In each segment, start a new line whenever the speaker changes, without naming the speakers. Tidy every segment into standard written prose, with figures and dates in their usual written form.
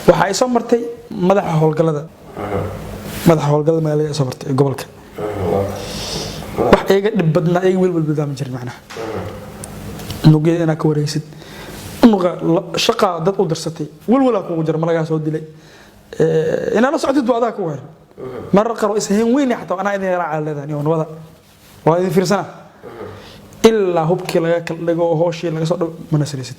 Waxaa ay soo martay madaxa howlgallada, madaxa howlgallada magaalada ay soo martay ee gobolka. Wax iyaga dhib badnaa, iyaga welwel badnaa ma jirin. Macnaha unugyada inaad ka wareysid unuga shaqa dad u dirsatay, welwelaa kugu jira, malagaa soo dilay, inaad la socotid waa adaa ku weeran. Marar qaar waa ishayn weyn, xataa anaa idin yaraaca leedahay niyo nabada waa idin fiirsana ilaa hubkii laga kala dhigo oo hooshii laga soo dhow mana sinaysid.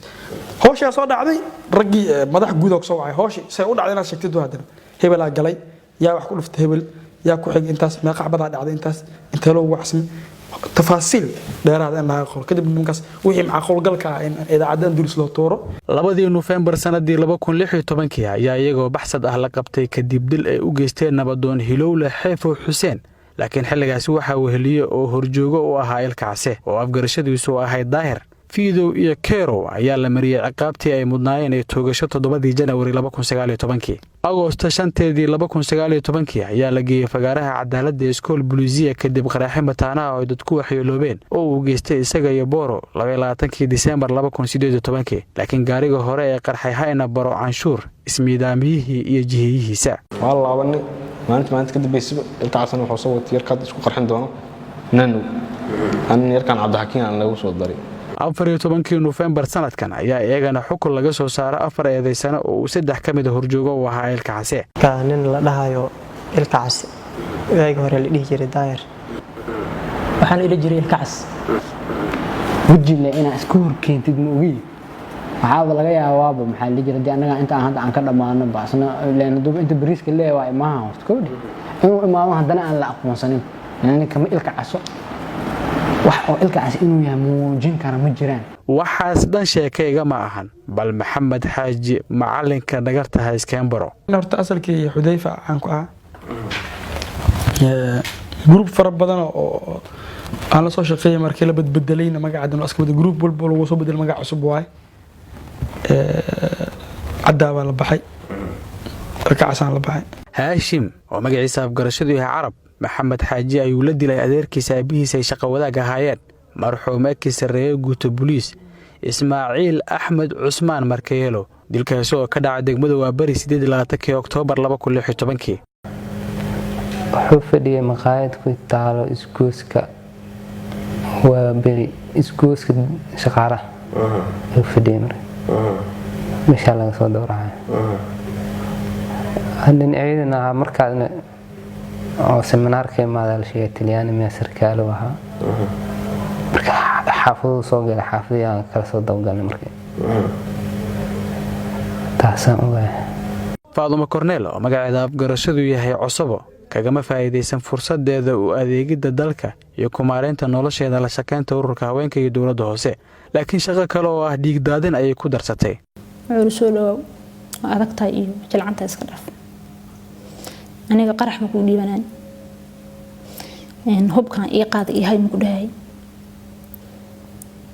Hooshaa soo dhacday, raggii madax guud oo soo wacay, hooshii say u dhacday inaad sheegtid waa haddana hebelaa galay, yaa wax ku dhuftay, hebel yaa ku xigay, intaas meeqa xabadaa dhacday, intaas intee loogu wacsamay, tafaasiil dheeraada in laga qoro. Kadib nimankaas wixii macquulgalka ah in idaacadda Andalus loo tuuro.
2dii Nofembar sanadii 2016kii ayaa iyagoo baxsad ah la qabtay kadib dil ay u geysteen nabadoon Hilowle Xeefow Xuseen, laakiin xilligaasi waxaa weheliye oo horjoogo u ahaa Ilkacase oo afgarashadiisu ahayd Daahir. Fiidow iyo Kerow ayaa la mariyey ciqaabtii ay mudnaayeen ee toogasho 7dii Janawari 2019kii. Agoosto 5teedii 2019kii ayaa la geeyey fagaaraha cadaaladda Iskool Bulisiya kadib qaraaxe mataanaha oo ay dadku waxyeeloobeen oo uu geystay isaga iyo Booro 22kii Disembar 2018kii. Laakiin gaariga hore ee qarxay hayna baro canshuur ismiidaamiyihii iyo jiheeyihiisa.
Waa laabanay maalinta maalinta ka dambaysaba. Ilkacasana wuxuu soo watay yarkaad isku qarxin doono nanow, anin yarkaan Cabdixakiin aan lagu soo daray.
14kii Nofembar sanadkan ayaa iyagana xukun laga soo saaro afar eedaysano oo uu saddex ka mida horjoogo u ahaa Ilkacase.
Nin la dhahayo Ilkacase, waagi hore la dhihi jiray Daayar.
Waxaan ila jiray Ilkacas.
Wejile inaa iska horkeentid ma ogi, waxaaba laga yaabaaba maxaa la jira dee annaga inta aan hadda aan ka dhammaano baasna leen haduuba inta bariiska leeyahay waa imaha horta kowdhi inuu imaamo, haddana aan la aqoonsanin ninkama Ilka Caso, wax oo Ilka Cas inuu yahay muujin kara ma jiraan.
Waxaas dhan sheekayga ma ahan, bal Maxamed Xaaji macalinka dhagarta ha iskeen baro.
Horta asalkii Xudayfa caan ku ahaa, group fara badan oo aan la soo shaqeeyay markii la badbedelayna magaca dan iska bedel, group walba lagu soo bedelay magac cusub waaye. Caddaa baa la baxay, Ilkacasaan la baxay.
Haashim oo magaciisa afgarashadu yahay Carab, Maxamed Xaaji ayuu la dilay adeerkiisa aabihiisa ay shaqo wadaag ahaayeen, marxuum eki sarreeye guuto boliis Ismaaciil Axmed Cusmaan Markayeelo. Dilkaasi oo ka dhacay degmada Waaberi 28kii Oktoobar 2016kii.
Wuxuu fadhiyay maqaayad ku taalo isgooska Waa Beri, isgooska Shaqaalaha ayuu fadhiyay. Marka meeshaa laga soo dowracay nin ciidan ahaa markaasna oo seminaarka imaada la sheegay, Talyaani miyaa sarkaalo ahaa. Marka xaafaduu soo galay, xaafadii aan kala soo dabagalnay, marka taasaan ogahay.
Faadumo Korneel oo magaceeda afgarashadu yahay Cosobo kagama faa'iidaysan fursadeeda u adeegidda dalka iyo ku maaraynta nolosheeda la shaqaynta ururka haweenka iyo dowladda hoose, laakiin shaqo kale oo ah dhiigdaadin ayay ku darsatay.
Wuxuu soo dhawaaw, waa adag tahay iyo jilcantahay, iska dhaaf, aniga qarax ma kuu dhiibanaan, hubkan ii qaada iyo hay ma ku dhahay.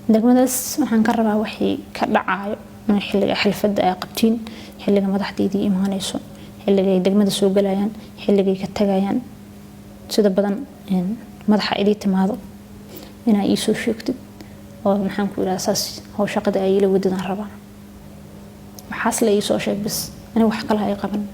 Degmadaas waxaan ka rabaa wixii ka dhacaayo in xilliga xilfadda ay qabtiin, xilliga madaxdeydii imaanayso, xilligay degmada soo galayaan, xilligay ka tagayaan, sida badan madaxa idii timaado inaa ii soo sheegtid oo maxaan ku idhaha, saas how shaqada ay ila wadidaan rabaa. Waxaas la ii soo sheeg bis, aniga wax kale ay qaban.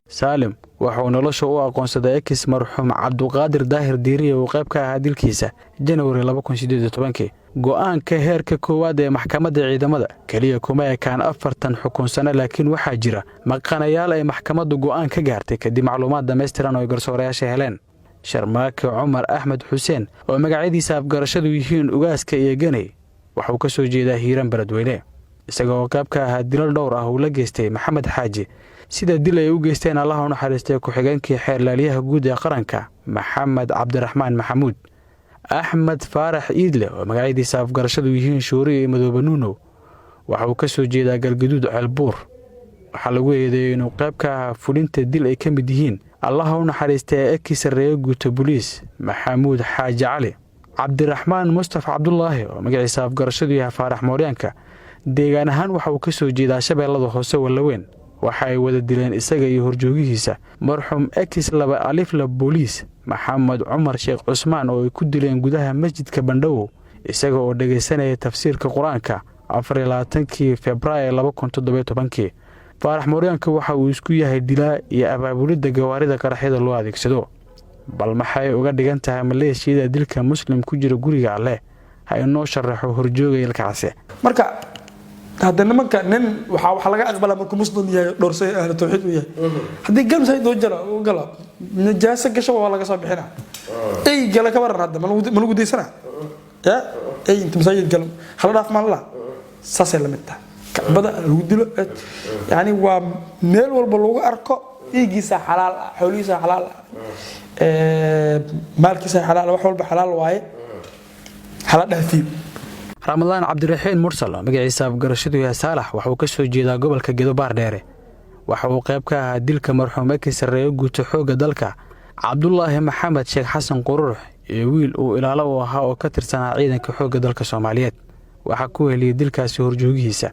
Saalim waxauu nolosha u aqoonsaday ekis marxuum Cabduqaadir Daahir Diiriye uu qayb ka ahaa dilkiisa Janawari 2018kii. Go'aanka heerka koowaad ee maxkamadda ciidamada keliya kuma ekaan 40 xukunsano, laakiin waxaa jira maqanayaal ay maxkamaddu go'aan ka gaartay kadib macluumaad dhammaystiran oo ay garsoorayaasha heleen. Sharmaake Cumar Axmed Xuseen oo magacyadiisa afgarashadu yihiin Ugaaska iyo Ganey waxauu ka soo jeedaa Hiiraan Beledweyne, isaga oo qayb ka ahaa dilal dhowr ah uu la geystay Maxamed Xaaji, sida dil ay u geysteen Allaha u naxariistay ku-xigeenkii xeerlaaliyaha guud ee qaranka Maxamed Cabdiraxmaan Maxamuud. Axmed Faarax Iidle oo magacyadiisa afgarashadu yihiin Shuuriyo iyo Madoobe Nuunow waxa uu ka soo jeedaa Galgaduud, Ceelbuur. Waxaa lagu eedeeyey inuu qayb ka ahaa fulinta dil ay ka mid yihiin Allaha u naxariistay ee eki sarreeye guuta boliis Maxamuud Xaaji Cali. Cabdiraxmaan Mustafa Cabdulaahi oo magaciisa afgarashadu yahay Faarax Mooryaanka, deegaan ahaan waxa uu ka soo jeedaa Shabeellada Hoose, Wallaweyn. Waxa ay wada dileen isaga iyo horjoogihiisa marxuum ekis laba alifla booliis Maxamed Cumar Sheekh Cusmaan oo ay ku dileen gudaha masjidka Bandhawow isaga oo dhegaysanaya tafsiirka Qur-aanka 24kii Febraayo 2017kii. Faarax Mooryaanka waxa uu isku yahay dilaa iyo abaabulidda gawaarida qaraxyada loo adeegsado. Bal maxay uga dhigan tahay maleeshiyada dilka Muslim ku jira guriga Alleh? Ha inoo sharaxo horjooga Ilkacase.
Marka hadda nimanka nin waxaa laga aqbalaa markuu Muslim yahay, dhowrsay, ahlu tawxiid uu yahay. Haddii gal masaajid oo jala u gala, najaaso gasho, waa laga soo bixina. Ey gala ka waran hadda, ma lagu daysana ya? Ey inta masaajid galo hala dhaaf maan la, saasay la mid tahay. Kacbada lagu dilo, yani waa meel walba lagu arko, dhiiggiisa xalaal ah, xoolihiisa xalaal ah, maalkiisa xalaal ah, wax walba xalaal waaye, hala dhaafiyo.
Ramadaan Cabdiraxiin Mursal, magaciisa afgarashadu yahay Saalax, waxauu ka soo jeedaa gobolka Gedo, Baardheere. Waxa uu qayb ka ahaa dilka marxuum eki sarreeyo guuto xoogga dalka Cabdulaahi Maxamed Sheekh Xasan Qurux iyo wiil uu ilaalo u ahaa oo ka tirsanaa ciidanka xoogga dalka Soomaaliyeed. Waxaa ku heliyey dilkaasi horjoogihiisa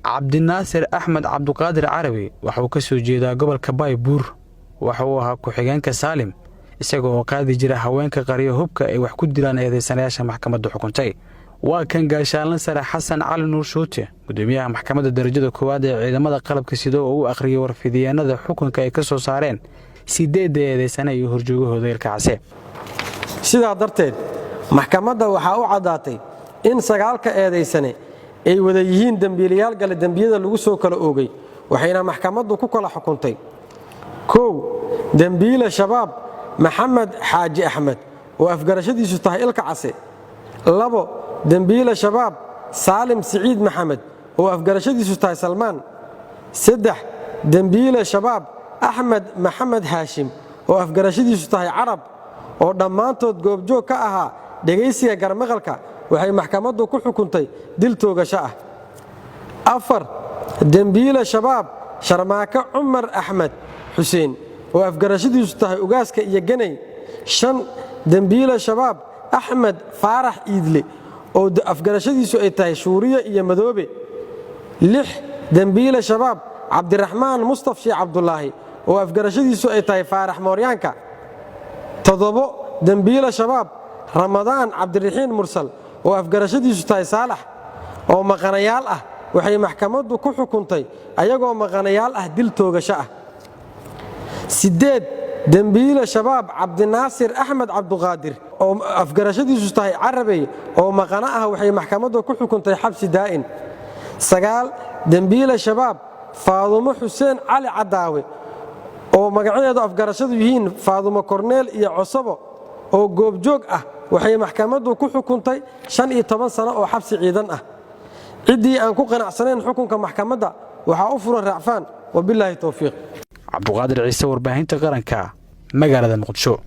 Cabdinaasir Axmed Cabduqaadir Carabi. Waxauu ka soo jeedaa gobolka Baybuur. Waxa uu ahaa ku-xigeenka Saalim, isaga oo qaadi jira haweenka qariyo hubka ay wax ku dilaan eedaysanayaasha maxkamadda xukuntay. Waa kan gaashaanla sare Xasan Cali Nuur Shuute, gudoomiyaha maxkamadda darajada koowaad ee ciidamada qalabka sida, oo u akhriyay warfidiyeenada xukunka ay ka soo saareen sideedda eedaysane iyo horjoogahooda Ilkacase.
Sidaa darteed, maxkamadda waxaa u caddaatay in sagaalka eedaysane ay wada yihiin dembiilayaal gale dembiyada lagu soo kala oogay, waxayna maxkamaddu ku kala xukuntay: 1, dembiile Shabaab Maxamed Xaaji Axmed, oo afgarashadiisu tahay Ilka Case; 2, dembiile Shabaab Saalim Siciid Maxamed, oo afgarashadiisu tahay Salmaan; 3, dembiile Shabaab Axmed Maxamed Haashim, oo afgarashadiisu tahay Carab, oo dhammaantood goobjoog ka ahaa dhegaysiga garmaqalka. Waxay maxkamaddu ku xukuntay dil toogasho ah. 4, dembiile Shabaab Sharmaako Cumar Axmed Xuseen, oo afgarashadiisu tahay Ugaaska iyo Ganay; 5, dembiile Shabaab Axmed Faarax Iidle, oo afgarashadiisu ay tahay Shuuriye iyo Madoobe; 6, dembiile Shabaab Cabdiraxmaan Mustaf Sheekh Cabdulaahi, oo afgarashadiisu ay tahay Faarax Mooryaanka; 7, dembiile Shabaab Ramadaan Cabdiraxiin Mursal, oo afgarashadiisu tahay Saalax, oo maqanayaal ah. Waxay maxkamaddu ku xukuntay ayagoo maqanayaal ah dil toogasho ah. 8, dembiile Shabaab Cabdinaasir Axmed Cabduqaadir, oo afgarashadiisu tahay Carabey, oo maqano ah. Waxay maxkamaddu ku xukuntay xabsi daa'in. 9, dembiile Shabaab Faadumo Xuseen Cali Cadaawe, oo magacadeedu afgarashadu yihiin Faadumo Korneel iyo Cosabo, oo goobjoog ah. Waxay maxkamaddu ku xukuntay 15 sano oo xabsi ciidan ah. Ciddii aan ku qanacsanayn xukunka maxkamadda waxaa u furan racfaan. Wabilaahi towfiiq.
Cabduqaadir Ciise, Warbaahinta Qaranka, magaalada Muqdisho.